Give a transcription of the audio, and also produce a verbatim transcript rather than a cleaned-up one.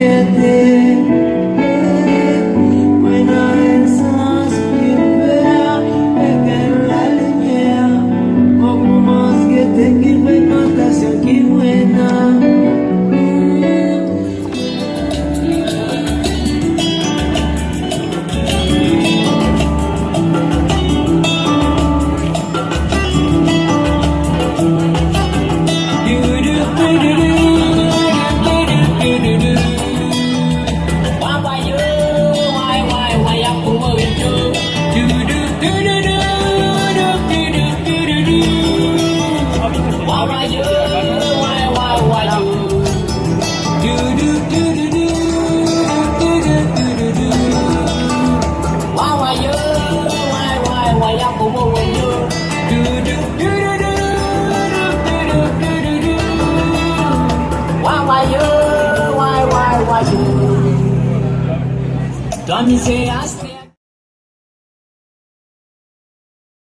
Mo ena enn sans ki ouver ek enn lalimier. Mo koumans gete ki frekwantasion ki mo ena. Twa misie aster.